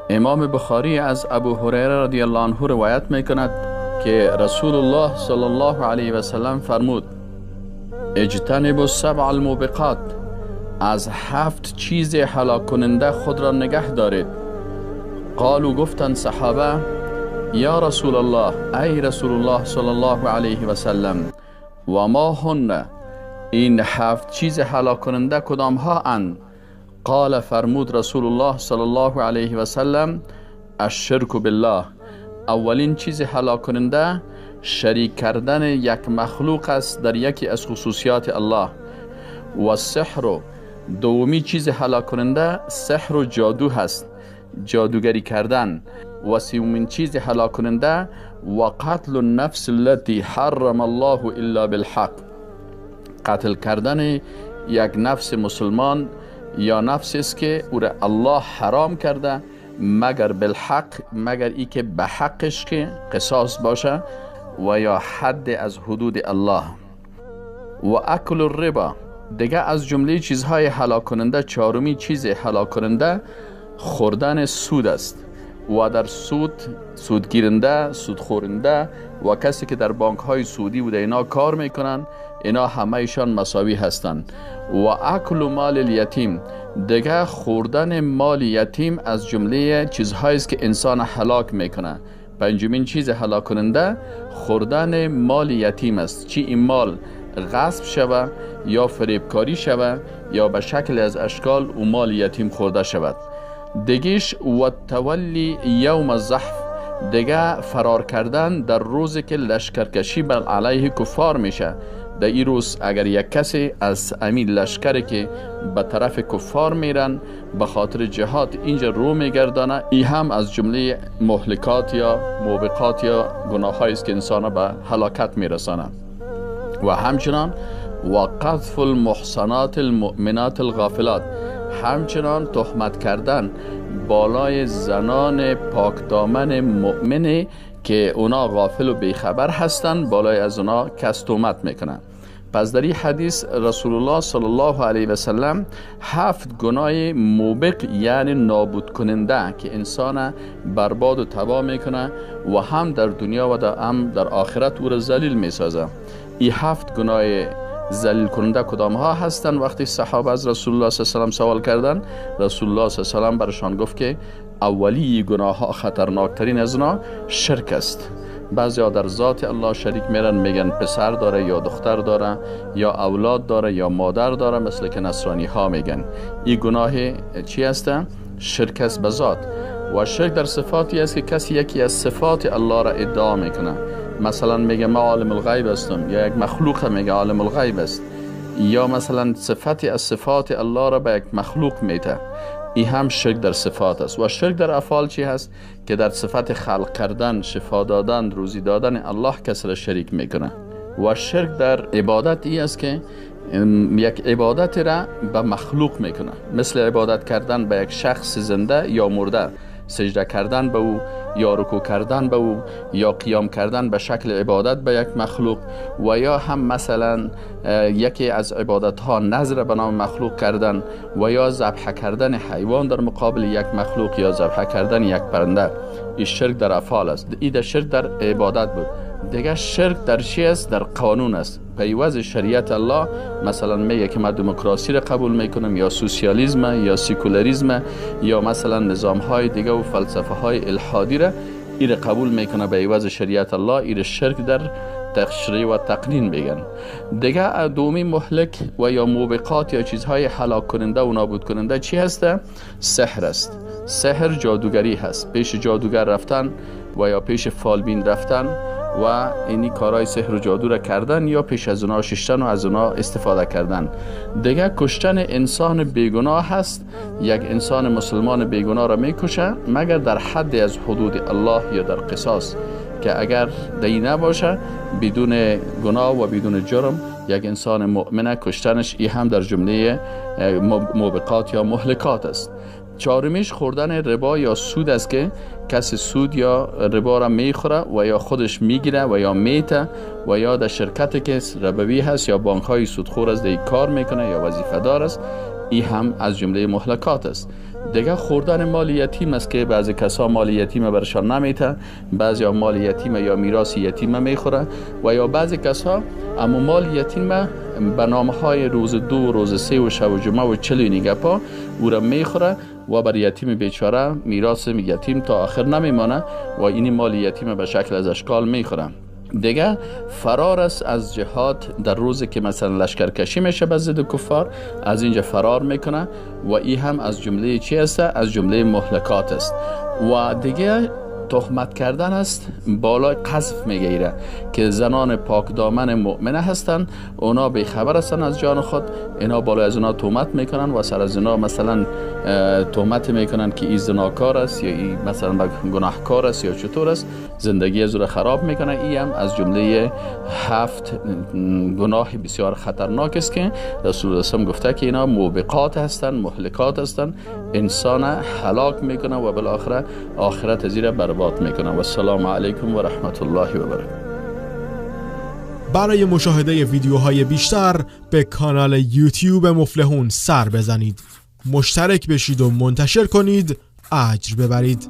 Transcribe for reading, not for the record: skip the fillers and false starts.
امام بخاری از ابو هریره رضی الله عنه روایت میکند که رسول الله صلی الله علیه و سلم فرمود: اجتنبوا السبع الموبقات، از 7 چیز هلاک کننده خود را نگه دارید. قالوا، گفتند صحابه: یا رسول الله، ای رسول الله صلی الله علیه و سلم، و ما هن، این 7 چیز هلاک کننده کدام ها اند؟ قال، فرمود رسول الله صلی الله علیه و سلم: الشرک بالله، اولین چیز هلاک کننده شریک کردن یک مخلوق است در یکی از خصوصیات الله. و سحر، دومی چیز هلاک کننده سحر و جادو هست، جادوگری کردن. و سومین چیز هلاک کننده و قتل النفس التي حرم الله الا بالحق، قتل کردن یک نفس مسلمان یا نفس است که او را الله حرام کرده مگر بالحق، مگر ای که به حقش که قصاص باشه و یا حد از حدود الله. و اکل الربا، دیگه از جمله چیزهای هلاک کننده چهارمی چیز هلاک کننده خوردن سود است. و در سود، سودگیرنده، سودخورنده و کسی که در بانک های سودی بوده اینا کار میکنن، اینا همه ایشان مساوی هستند. و اکل مال الیتیم، دیگه خوردن مال یتیم از جمله چیزهایی است که انسان هلاک میکنه. پنجمین چیز هلاک کننده خوردن مال یتیم است، چی این مال غصب شوه یا فریبکاری شوه یا به شکل از اشکال و مال یتیم خورده شود. دیگیش و تولی یوم الزحف، دیگه فرار کردن در روزی که لشکرکشی بر علیه کفار میشه. در این روز اگر یک کسی از امین لشکری که به طرف کفار میرن به خاطر جهاد اینجا رو میگردانه، ای هم از جمله مهلکات یا موبقات یا گناهایی است که انسان به هلاکت میرسانه. و همچنان و قذف المحصنات المؤمنات الغافلات، همچنان تهمت کردن بالای زنان پاکدامن مؤمنی که اونا غافل و بیخبر هستند، بالای از اونا کس تهمت میکنن. پس در این حدیث رسول الله صلی الله علیه و سلم 7 گناه موبق یعنی نابود کننده که انسان برباد و تباه میکنه و هم در دنیا و هم در آخرت او را ذلیل میسازه. این 7 گناه ذلیل کننده کدام ها هستند؟ وقتی صحابه از رسول الله صلی الله علیه و سلم سوال کردن، رسول الله صلی الله علیه و سلم برشان گفت که اولی گناه ها خطرناکترین از اونا شرک است. بعضی ها در ذات الله شریک میرن، میگن پسر داره یا دختر داره یا اولاد داره یا مادر داره، مثل که نصرانی ها میگن. این گناه چی است؟ شرک است به ذات. و شرک در صفاتی است که کسی یکی از صفات الله را ادعا میکنه. مثلا میگه ما عالم الغیب هستم، یا یک مخلوق میگه عالم الغیب است، یا مثلا صفتی از صفات الله را به یک مخلوق میده. این هم شرک در صفات است. و شرک در افعال چی هست؟ که در صفت خلق کردن، شفا دادن، روزی دادن الله کس را شریک میکنه. و شرک در عبادت ای است که یک عبادت را به مخلوق میکنه، مثل عبادت کردن به یک شخص زنده یا مرده، سجده کردن به او یا رکوع کردن به او یا قیام کردن به شکل عبادت به یک مخلوق، و یا هم مثلا یکی از عبادت ها نذر به نام مخلوق کردن و یا ذبح کردن حیوان در مقابل یک مخلوق یا ذبح کردن یک پرنده. این شرک در افعال است. این شرک در عبادت بود. دیگه شرک در چی است؟ در قانون است. پیوز شریعت الله، مثلا میگه که من دموکراسی را قبول میکنم یا سوسیالیسم یا سکولاریسم یا مثلا نظام های دیگه و فلسفه های الحادی را، این را قبول میکنه به عوض شریعت الله. این شرک در تشریع و تقنین میگن. دیگه دومی مهلک و یا موبقات یا چیزهای هلاک کننده و نابود کننده چی هسته؟ سحر است. سحر جادوگری هست. پیش جادوگر رفتن و یا پیش فالبین رفتن و اینی کارهای سحر و جادو را کردن یا پیش از اونا ششتن و از اونا استفاده کردن. دیگه کشتن انسان بیگناه هست. یک انسان مسلمان بیگناه را میکشه مگر در حد از حدود الله یا در قصاص، که اگر دی نباشه بدون گناه و بدون جرم یک انسان مؤمن کشتنش، ای هم در جمله موبقات یا مهلکات است. چهارمیش خوردن ربا یا سود است که کسی سود یا ربا را میخوره و یا خودش میگیره و یا میته و یا در شرکت که ربوی هست یا بانک های سودخور است دی کار میکنه یا وظیفه دار است، ای هم از جمله مهلکات است. دیگه خوردن مال یتیم است که بعضی کسا مال یتیم برشان نمیته، بعضی مال یتیم یا میراث یتیم میخوره و یا بعضی کسا اما مال یتیم به نامهای روز 2 روز 3 و شب و جمعه و 40 گپا او را میخوره و بر یتیم بیچاره میراث یتیم تا آخر نمیمانه و این مال یتیم به شکل از اشکال میخوره. دیگه فرار است از جهاد در روزی که مثلا لشکرکشی میشه به ضد کفار، از اینجا فرار میکنه و این هم از جمله چی است؟ از جمله مهلکات است. و دیگه تهمت کردن است، بالای قذف میگیره که زنان پاک دامن مؤمنه هستند، اونا بی خبر هستن از جان خود، اینا بالای از اونا تهمت میکنن و سر از اینا مثلا تهمت میکنن که این زناکار است یا این مثلا گناهکار است یا چطور است، زندگی از او را خراب میکنه. این هم از جمله 7 گناه بسیار خطرناک است که رسول الله گفته که اینا موبقات هستند، مهلکات هستند، انسان هلاک میکنه و بالاخره آخرت زیره برباد میکنه. و السلام علیکم و رحمت الله و برکاته. برای مشاهده ویدیوهای بیشتر به کانال یوتیوب مفلحون سر بزنید، مشترک بشید و منتشر کنید، اجر ببرید.